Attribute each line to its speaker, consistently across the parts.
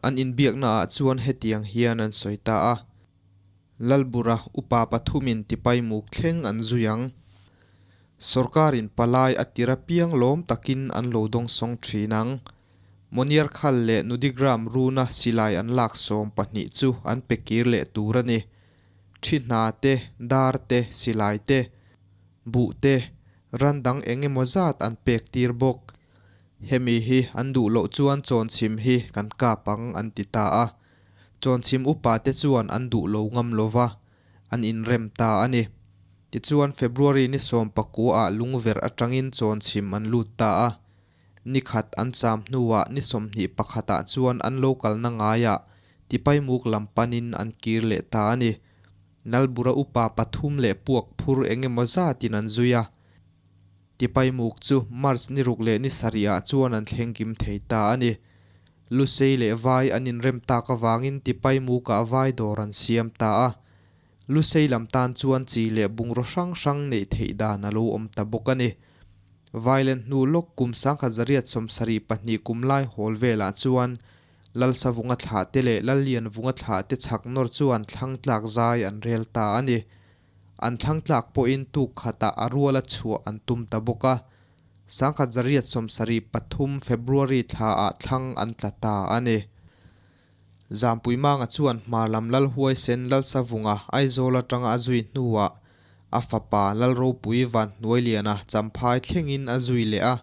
Speaker 1: An inbiaknaah chuan hetiang hian an sawi ta a, Lalbura upa pathumin tipaimuk thleng an zui ang. Sorkarin palai a tir apiang lawm takin an lo dawngsawng thin ang. Moniar khal leh Nudigram runa silai an lak 12 chu an pe kir leh tur a ni. Thi hna te, dar te, silai te, buh te, ran dang eng emaw zat an pek tir bawk. Hemi hi an duh loh chuan chawnchhim hi kan kap ang an ti ta a. Chawnchhim upa te chuan an duh lo ngam lo va, an inrem ta a ni. Tichuan February ni 19 ah lungverh atangin chawnchhim an lut ta a. Ni khat an cham hnuah ni 21 ah chuan an lo kalna ngaiah Tipaimuk lam panin an kir leh ta a ni. Nalbura upa pathum leh puak phur eng emaw zatin an zui a. Tipaimuk chu March ni ruk leh ni sarih ah chuan an thleng kim thei ta a ni. Lusei leh vai an inrem tak avangin Tipaimukah vai dawr an siam ta a. Lusei lam tan chuan chi leh bungraw hrang hrang neih theih dan a lo awm ta bawk a ni. Vailen hnu lawk kum 1972 kum lai hawl velah chuan Lalsavunga thlah te leh Lallianvunga thlah te chhak nawr chuan thlang tlak zai an rel ta a ni. An thlang tlak pawhin tuk khatah a ruala chhuah an tum ta bawk a. 1973 February thlaah thlang an tla ta a ni. Zampuimanga chuan hmar lam Lalhuaisen Lalsavunga Aizawl atanga a zui hnuah a fapa Lalropui Vanhnuailiana Champhai thlengin a zui leh a.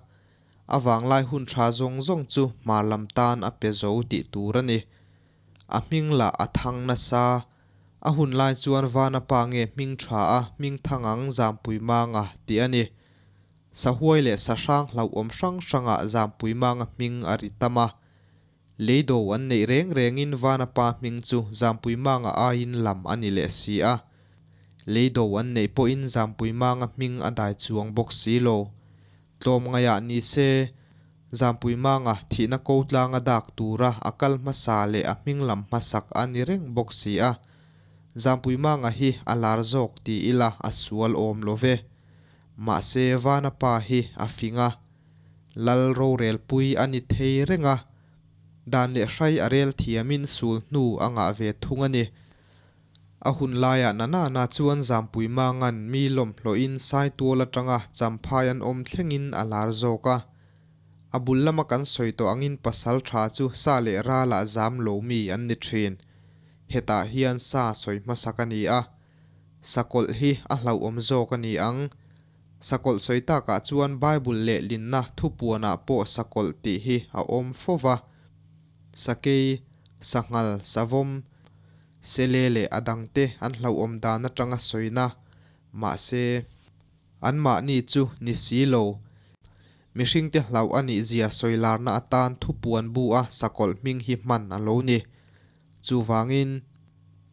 Speaker 1: A vanglai hun tha zawng zawng chu hmar lam tan a pe zo tih tur a ni. A hming lah a thang nasa. A hun lai chuan Vana pa nge hming tha a hming thang ang Zampuimanga tih a ni. Sahuai leh sahrang hlauhawm hrang hrangah Zampuimanga hming a ri tam a. Leido an neih reng rengin Vana pa hming chu Zampuimanga aiin lam a ni leh si a. Leido an neih pawhin Zampuimanga hming a dai chuang bawk si lo. Tlawmngaiah ni se, Zampuimanga thihna ko tlanga dak tura a kal hmasa leh a hming lam hmasak a ni reng bawk si a. Zampuimanga hi a lar zawk ti ila a sual awm lo ve. Mahse Vana pa hi a fing a. Lal rorelpui a ni thei reng a, dan leh hrai a rel thiamin sul hnu a ngah ve thung a ni. A hun laiah na na na chuan Zampui Mangan mi lawmhlawhin Saitual atanga Champhai an awm thlengin a lar zawk a. A bul lama kan sawi tawh angin pasal tha chu sa leh ralah zam lo mi an ni thin. Hetah hian sa sawi hmasak a ni a, sakawlh hi a hlauhawm zawk a ni ang. Sakawlh sawi takah chuan Bible lehlinna thupuanah pawh sakawlh tih hi a awm fo va. Sakei, sanghal, savawm, sele leh a dangte an hlauhawm dan atanga sawina. Mahse, anmahni chu ni si lo. Mihringte hlauh a nih zia sawi larna atan thupuan bu a sakawlh hming hi hman a lo ni. Chuvangin,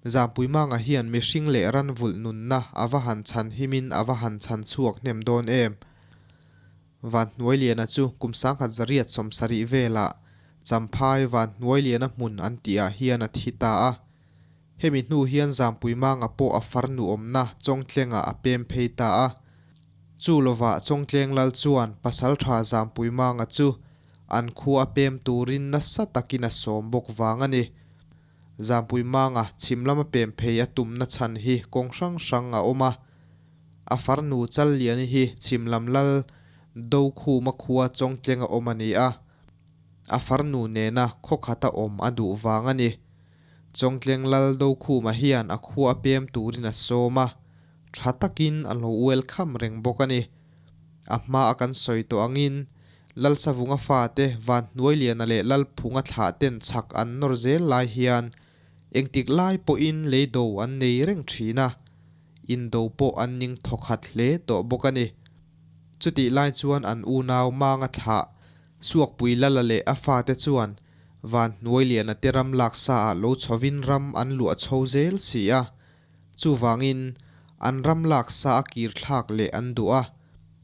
Speaker 1: Zampuimanga hian mihring leh ran vulh nunna a va han chhan himin a va han chhan chhuak hnem dawn em? Vanhnuailiana chu kum 1970 velah Champhai Vanhnuailiana hmun an tihah hian a thi ta a. Hemi hnu hian Zampuimanga pawh a farnu awmna Chawngtlengah a pem phei ta a. Chu lovah Chawngtleng lal chuan Pasaltha Zampuimanga chu An khua a pem turin nasa takin a sawm bawk vang a ni. Zampui Manga chhim lama pem phei a tumna chhan hi kawng hrang hrang a awm a. A farnu Challiani hi chhim lam lal Dokhuma khua Chawngtlenga awm a ni a. A farnu nena khaw khata awm a duh vang a ni. Chawngtleng lal Dokhuma hian a khua a pem turin a sawm a, tha takin a lo welcome reng bawk a ni. A hma a kan sawi tawh angin Lalsavunga fate Vanhnuailiana leh Lalphunga thlah ten chhak an nawr zel lai hian engtik lai pawhin leido an nei reng thin a, indo pawh an ning thawkhat hle tawh bawk a ni. Chutih lai chuan an unau Manga thlah Suakpui Lala leh a fate chuan Vanhnuailiana te ram laksa ah lo chhovin ram an luah chho zel si a, Chuvangin, an ram lak sa a kir thlak leh an duh a,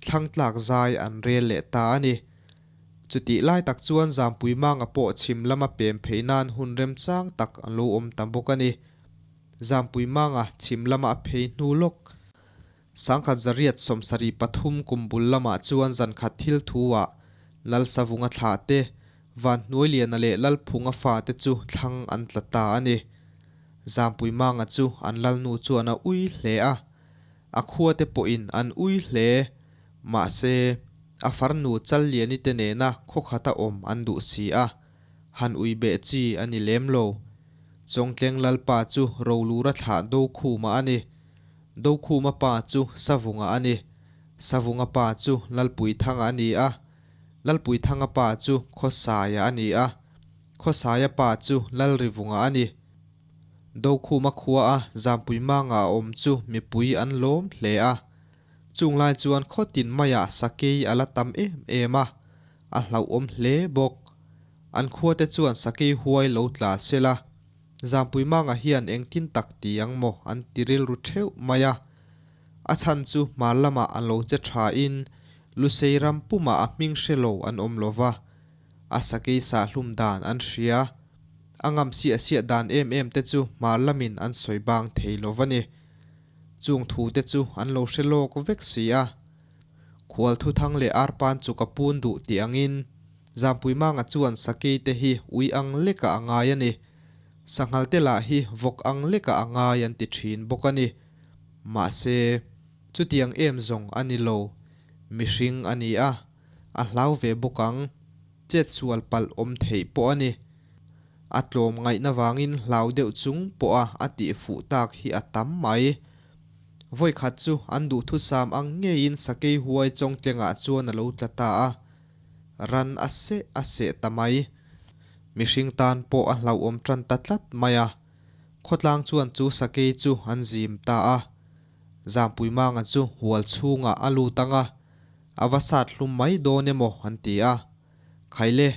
Speaker 1: thlang tlak zai an rel leh ta a ni. Chutih lai tak chuan Zampui Manga pawh chhim lama pem phei nan hun remchang tak an lo awm ta bawk a ni. Zampui Manga chhim lama a phei hnu lawk. 1973 kum bul lamah chuan zankhat thil thu ah Lalsavunga thlah te, Vanhnuailiana leh Lalphunga fate chu thlang an tla ta a ni. Zampuimanga chu an lalnu chuan a ui hle a, a khuate pawhin an ui hle. Mahse, a farnu Challiani te nena khaw khata awm an duh si a, han ui beh chi a ni lem lo. Chawngtleng lalpa chu Rolura thlah Dokhuma a ni. Dokhuma pa chu Savunga a ni. Savunga pa chu Lalpuithanga a ni a. Lalpuithanga pa chu Khawsaia a ni a. Khawsaia pa chu Lalrivunga a ni. Dokhuma khua a Zampuimanga a awm chu mipui an lawm hle a. Chung lai chuan khaw tin maiah sakei a la tam em em a, a hlauhawm hle bawk. An khuate chuan sakei huai lo tla se la, Zampuimanga hian engtin tak ti ang maw an ti rilru theuh mai a. A chhan chu hmar lamah an lo che thain Lusei ram pumah a hming hre lo an awm lo va, a sakei sahhlum dan an hria. A ngam siah siah dan em em te chu hmar lamin an sawi bang thei lo va ni. Chung thu te chu an lo hre lawk vek si a. Khual thuthang leh arpan chu ka pun duh tih angin Zampuimanga chuan sakei te hi ui ang lekah a ngai a ni. Sanghal te lah hi vawk ang lekah a ngai an ti thin bawk a ni. Mahse, chutiang em zawng a ni lo. Mihring a ni a, a hlau ve bawk ang. Chet sual palh awm theih pawh a ni. A tlawm ngaihna vangin hlau deuh chung pawha a tih fuh tak hi a tam mai. Vawikhat chu an duhthusam ang ngeiin sakei huai chawngtlengah chuan a lo tla ta a. Ran a seh a seh ta mai. Mihring tan pawh a hlauhawm tan ta tlat mai a. Khawtlang chuan chu sakei chu an zim ta a. Zampuimanga chu hual chhungah a lut ang a, a va sat hlum mai dawn emaw an ti a. Khaile,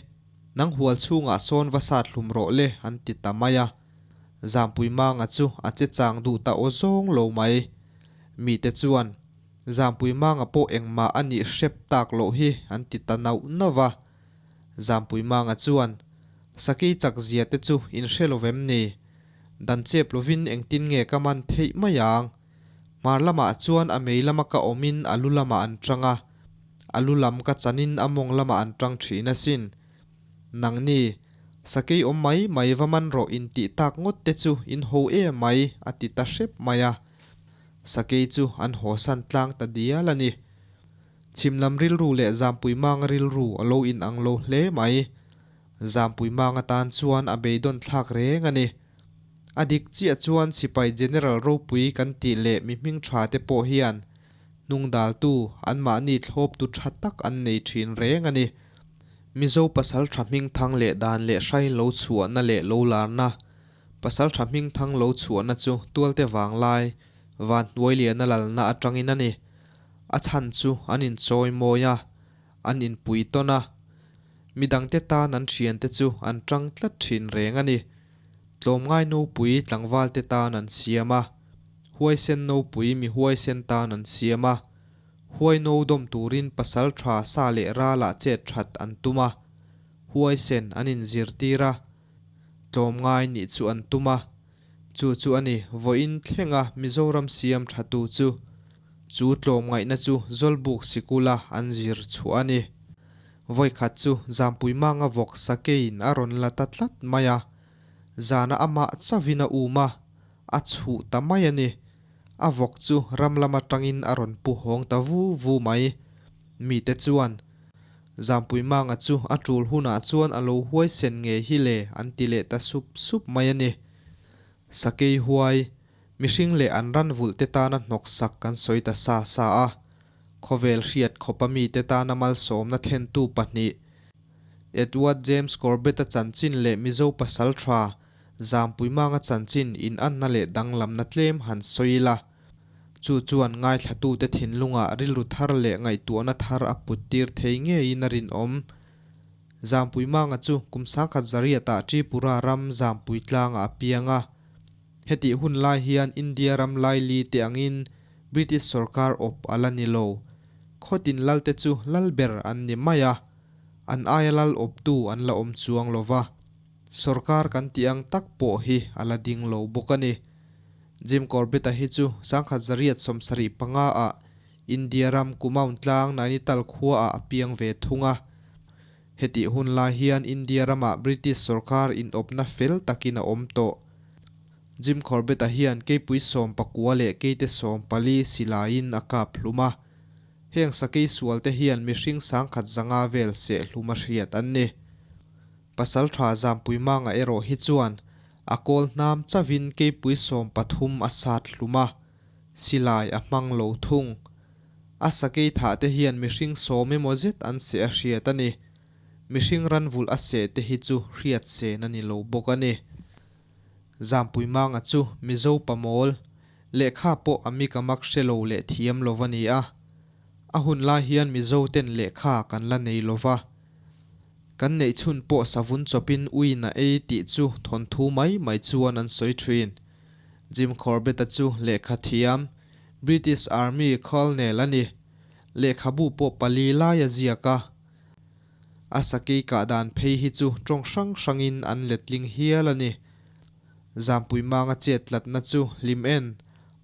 Speaker 1: nang hual chhungah sawn va sat hlum rawh le an ti ta mai a. Zampuimanga chu a che chang duh ta aw zawng lo mai. Mite chuan, Zampuimanga pawh engmah a nih hrep tak loh hi an ti ta nauh nauh va. Zampuimanga chuan, Sakei chak zia te chu in hre lo vem ni? Dan chep lovin engtin nge ka man theih mai ang? Hmar lamah chuan a mei lama ka awmin a lu lamah an tang a, a lu lam ka chanin a mawng lamah an tang thin asin. Nangni, sakei awm mai mai va man rawh intih tak ngawt te chu in ho em mai, a ti ta hrep mai a. Sakei chu an hawsan tlang ta dial a ni. Chhim lam rilru leh Zampuimanga rilru a lo inang lo hle mai. Zampuimanga tan chuan a beidawn thlak reng a ni. A dik chiah chuan sipai General ropui kan tih leh mi hming tha te pawh hian hnungdaltu anmahni thlawptu tha tak an nei thin reng a ni. Mizo pasal tha hmingthang leh dan leh hrai lo chhuahna leh lo larna, pasal tha hmingthang lo chhuahna chu tualte vanglai, Vanhnuailiana lalna atangin a ni. A chhan chu an inchawi mawi a, an inpui tawn a. Midangte tan an thiante chu an tang tlat thin reng a ni. Tlawmngai nopui tlangvalte tan an siam a, huaisen nopui mi huaisen tan an siam a, huai no dawm turin pasal tha sa leh ralah chet that an tum a, huaisen an inzirtir a, tlawmngai nih chu an tum a. Chu chu a ni, vawiin thlenga Mizoram siam thatu chu. Chu tlawmngaihna chu Zawlbuk sikula an zir chhuah a ni. Vawikhat chu Zampuimanga vawk sakeiin a rawn la ta tlat mai a, zana amah chauhin a um a, a chhuh ta mai a ni. A vawk chu ram lam atangin a rawn pu hawng ta vu vu mai. Mite chuan, Zampuimanga chu a tul hunah chuan a lo huaisen ngei hi le an ti leh ta sup sup mai a ni. Sakei huai, mihring leh an ran vulh te tana hnawksak kan sawi ta sa sa a. Khawvel hriat khawpa mite tana malsawmna thlentu pahnih, Edward James Corbett-a chanchin leh Mizo pasal tha Zampuimanga chanchin inanna leh danglamna tlem han sawi ila. Chu chuan ngaithlatute thinlungah rilru thar leh ngaihtuahna thar a puttir thei ngeiin a rinawm. Zampuimanga chu kum sangkhat zariatah Tripura ram Zampui tlangah a piang a. Hetih hun lai hian India ram laili te angin British sorkar awp a la ni lo. Khawtin lalte chu lal ber an ni mai a, an aia lal awptu an la awm chuang lo va. Sorkar kan tih ang tak pawh hi a la ding lo bawk a ni. Jim Corbett-a hi chu 1975 ah India ram Kumaun tlang Nainital khuaah a piang ve thung a. Hetih hun lai hian India ramah British sorkar inawpna fel takin a awm tawh. Jim Corbett-a hian keipui 19 leh keite 14 silaiin a kap hlum a. Heng sakei sualte hian mihring 1500 vel seh hlum a hriat an ni. Pasaltha Zampuimanga erawh hi chuan a kawl hnam chauhin keipui 13 a sat hlum a, silai a hmang lo thung. A sakei thah te hian mihring sawm emaw zet an seh a hriat a ni. Mihring ranvulh a seh te hi chu hriat sen a ni lo bawk a ni. Zampuimanga chu Mizo pamawl, lehkha pawh a mik a mak hre lo leh thiam lo a ni a. A hun lai hian Mizo ten lehkha kan la nei lo va. Kan neih chhun pawh savun chawpin uiin a ei tih chu thawnthu mai mai chuan an sawi thin. Jim Corbett-a chu lehkha thiam, British Army Colonel a ni. Lehkhabu pawh pali lai a ziak a. A sakei kah dan phei hi chu tawng hrang hrangin an letling hial a ni. Zampui manga chet tlatna chu Hlim En,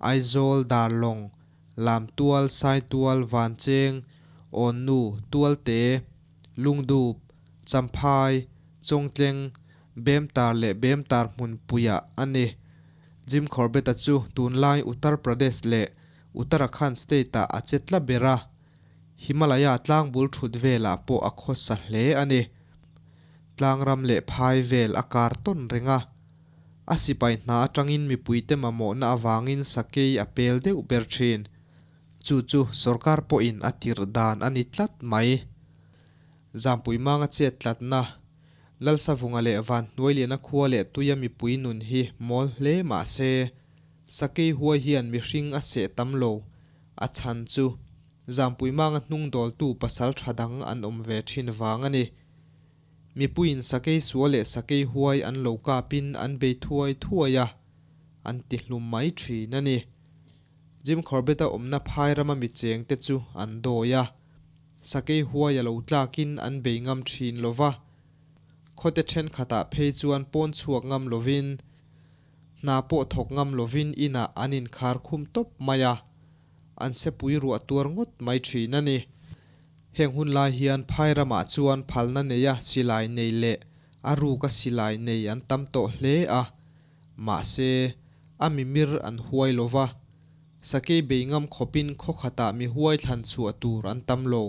Speaker 1: Aizawl, Darlawng, Lamtual, Saitual, Vancheng, Awnnu, Tualte, Lungdup, Champhai, Chawngtleng, Bemtar leh Bemtar hmunpuiah a ni. Jim Corbett-a chu tunlai Uttar Pradesh leh Uttarakhand state-ah a che tla ber a. Himalaya tlangbul thut velah pawh a khawsa hle a ni. Tlangram leh phai vel a kar tawn reng a. A sipai hna atangin mipuite mamawhna avangin sakei a pel deuh ber thin. Chu chu sorkar pawhin a tirh dan a ni tlat mai. Zampui manga chet tlatna, Lalsavunga leh Vanhnuailiana khua leh tuia mipui nun hi mawl hle mah se, sakei huai hian mihring a seh tam lo. A chhan chu Zampui manga hnung dawltu pasal tha dang an awm ve thin vang a ni. Mipuiin sakei sual leh sakei huai an lo kapin an bei thuai thuai a, an ti hlum mai thin a ni. Jim Corbett-a awmna phai rama mi chengte chu an dawi a, sakei huai a lo tlakin an bei ngam thin lo va. Khawte thenkhatah phei chuan pawn chhuak ngam lovin, hna pawh thawk ngam lovin inah an inkhar khum tawp mai a, an sepui ruah tuar ngawt mai thin a ni. Heng hun lai hian phai ramah chuan phalna neia silai nei leh a ruka silai nei an tam tawh hle a, mahse, a mimir an huai lo va, sakei bei ngam khawpin khaw khatah mi huai thlan chhuah tur an tam lo.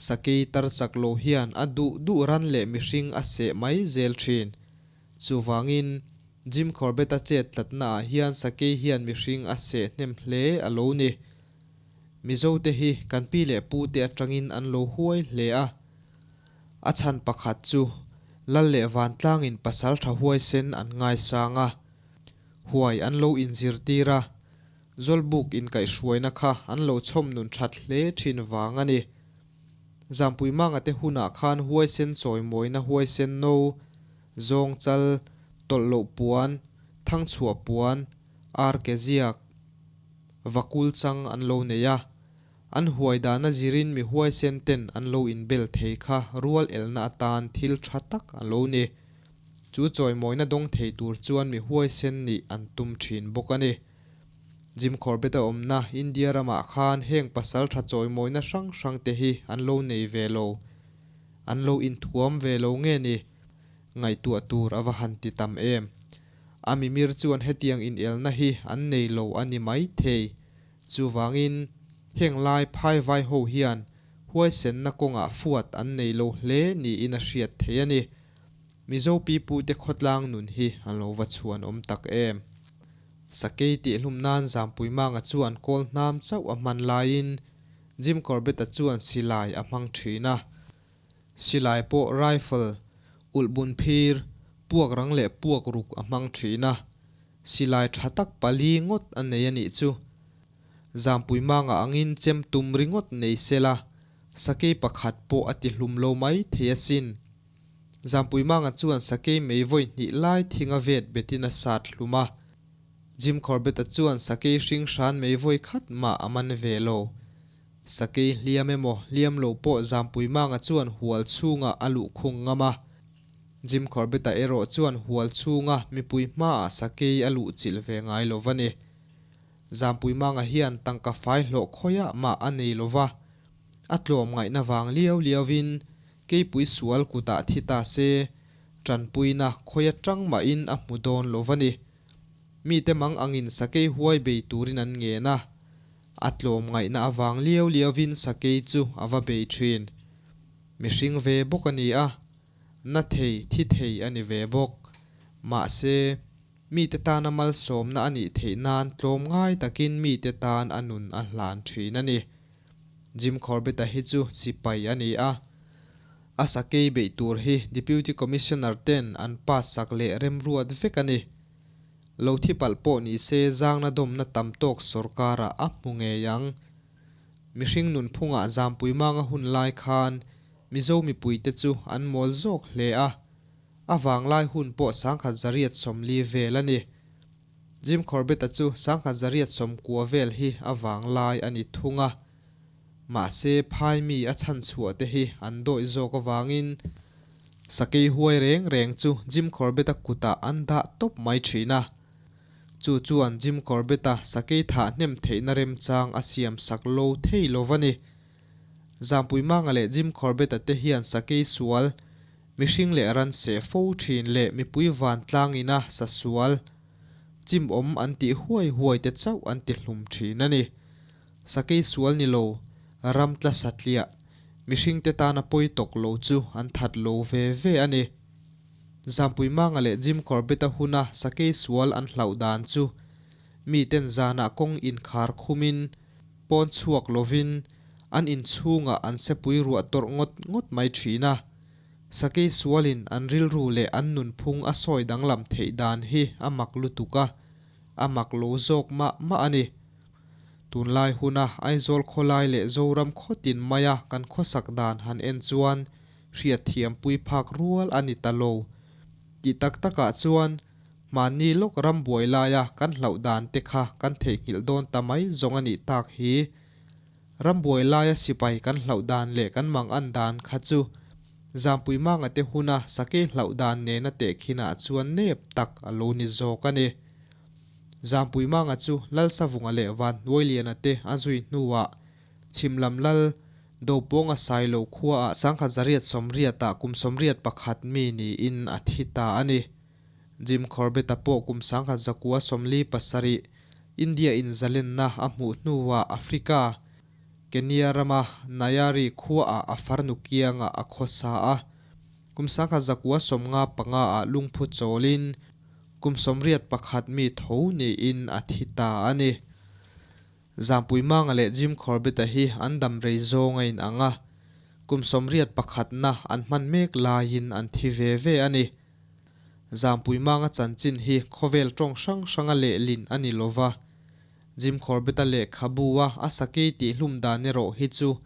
Speaker 1: Sakei tar chak lo hian a duh duh ran leh mihring a seh mai zel thin. Chuvangin, Jim Corbett-a chet tlatnaah hian sakei hian mihring a seh hnem hle a lo ni. Mizote hi kan pi leh pute atangin an lo huai hle a. A chhan pakhat chu Lal leh Vantlangin pasal tha huaisen an ngaisang a, huai an lo inzirtir a, Zawlbuk inkaihhruaina kha an lo chhawm nun that hle thin vang a ni. Zampui mangate hunah khan huaisen chawimawina huaisen no, zawng chal, tawlh loh puan, thangchhuah puan, ar ke ziak, vakul chang an lo nei a. An huai dana zirin mi huaisen ten an lo inbel thei kha rual elna atan thil tha tak a lo ni. Chu chawimawina dawng thei tur chuan mi huaisen nih an tum thin bawk a ni. Jim Corbett-a awmna India ramah khan heng pasal tha chawimawina hrang hrang te hi an lo nei ve lo. An lo inthuam ve lo nge ni? Ngaihtuah tur a va han ti tam em. A mimir chuan hetiang inelna hi an nei lo a ni mai thei. Chuvangin, heng lai phai vai ho hian huaisenna kawngah fuat an nei lo hle niin a hriat theih a ni. Mizo pipute khawtlang nun hi an lo va chhuan awm tak em? Sakei tihhlum nan Zampuimanga chuan kawl hnam chauh a hman laiin Jim Corbett-a chuan silai a hmang thin a. Silai pawh rifle, ulhbun phir, puak rang leh puak ruk a hmang thin a. Silai tha tak pali ngawt a nei a nih chu. Zampui manga angin chem tum ringawt nei sela, sakei pakhat pawh a ti hlum lo mai thei asin. Zampui manga chuan sakei mei vawi hnih lai thinga vet betin a sat hlum a. Jim Corbett-a chuan sakei hring hran mei vawi khat mah a man ve lo. Sakei hliam emaw hliam lo pawh Zampui manga chuan hual chhungah a luhkhung ngam a. Jim Corbett-a erawh chuan hual chhunga mipui hmaah sakei a luh chilh ve ngai lo va ni. Zampui Manga hian tangka fai hlawh khawiah mah a nei lo va, a tlawm ngaihna vang liau liauin Keipui sual kutah thi ta se, tanpuina khawi atang mahin a hmu dawn lo va ni. Mite mang angin sakei huai bei turin an ngen a, a tlawm ngaihna avang liau liauvin sakei chu a va bei thin. Mihring ve bawk a ni a, na thei, thi thei a ni ve bawk. Mahse, mite tana malsawmna a nih theih nan tlawm ngai takin mite tan a nun a hlan thin a ni. Jim Corbett-a hi chu sipai a ni a, a sakei beih tur hi Deputy Commissioner ten an pass sak leh remruat vek a ni. Lo thi palh pawh ni se zangna dawmna tam tawk sawrkarah a hmu ngei ang. Mihring nunphungah Zampui Manga hun lai khan Mizo mipuite chu an mawl zawk hle a, a vanglai hun pawh 1840 vel a ni. Jim Corbett-a chu 1890 vel hi a vanglai a ni thung a. Mahse, phai mi a chhan chhuah te hi an dawih zawk avangin sakei huai reng reng chu Jim Corbett-a kutah an dah tawp mai thin a. Chu chuan Jim Corbett-a sakei thah hnem theihna remchang a siam sak lo thei lo va ni. Zampui Manga leh Jim Corbett-a te hian sakei sual, mihring leh ran seh fo thin leh mipui vantlang ina sa sual, chim awm an tih huai huai te chauh an ti hlum thin a ni. Sakei sual ni lo, ram tla satliah, mihring te tana pawi tawk lo chu an that lo ve ve a ni. Zampui Manga leh Jim Corbett-a huna sakei sual an hlauh dan chu miten zanah kawng inkhar khumin, Pawn chhuak lovin an inchhungah an sepui ruah tawrh ngawt ngawt mai thin a. Sakei sualin an rilru leh an nunphung a sawi danglam theih dan hi a mak lutuk a, a mak lo zawk mah mah a ni. Tunlai huna Aizawl khawlai leh Zoram khawtin maia kan khawsak dan han en chuan hriatthiampui phak rual a ni ta lo. Tih tak takah chuan Mahni lawk ram buai laia kan hlauh dan te kha kan theihnghilh dawn ta mai zawng a nih tak hi. Ram buai laia sipai kan hlauh dan leh kan mang an dan kha chu Zampui Manga te huna sakei hlauh dan nena tehkhinah chuan nep tak a lo ni zawk a ni. Zampui Manga chu Lalsavunga leh Vanhnuailiana te a zui hnuah Chhimlam Lal Dopawnga Sailo khuaah 1880-ah kum 81 mi niin a thi ta a ni. Jim Corbett-a pawh kum 1947 India in zalenna a hmuh hnuah Africa, Kenya rama Nyeri khuaah a farnu kiangah a khawsa a. Kum 1995-ah lungphu chawlin kum 81 mi tho niin a thi ta a ni. Zampui Manga leh Jim Corbett-a hi an dam rei zawng a inang a, kum 81na an hman mek laiin an thi ve ve a ni. Zampui Manga chanchin hi khawvel tawng hrang hranga lehlin a ni lo va. Jim Corbett-a lehkhabu-a a sakei tihhlum dan erawh hi chu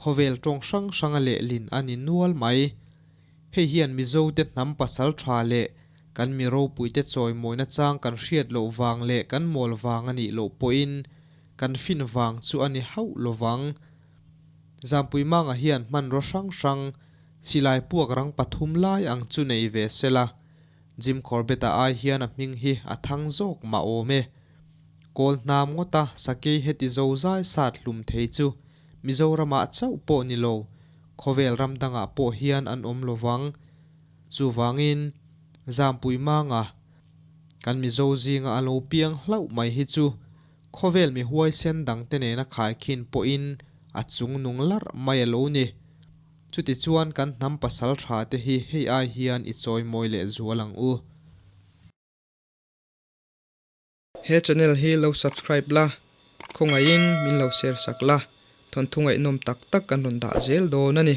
Speaker 1: khawvel tawng hrang hranga lehlin a ni nual mai. Hei hian Mizote hnam pasal tha leh kan mi ropuite chawimawina chang kan hriat loh vang leh kan mawl vang a nih loh pawhin kan fin vang chu a ni hauh lo vang. Zampui Manga hian hmanraw hrang hrang Silai puak rang pathum lai ang chu nei ve sela, Jim Corbett-a ai hian a hming hi a thang zawk mah awm e. Kawl hnam ngawta sakei heti zo zai sat hlum thei chu Mizoramah chauh pawh ni lo, khawvel ram dangah pawh hian an awm lo vang. Chuvangin, Zampui Manga, kan Mizo zinga a lo piang hlauh mai hi chu khawvel mi huaisen dangte nena khaikhin pawhin a chungnung larh mai a lo ni. Chutichuan kan hnam pasal tha te hi hei ai hian i chawimawi leh zual ang u.
Speaker 2: He channel hi lo subscribe la, khawngaihin min lo share sak la, thawnthu ngaihnawm tak tak kan rawn dah zel dawn a ni.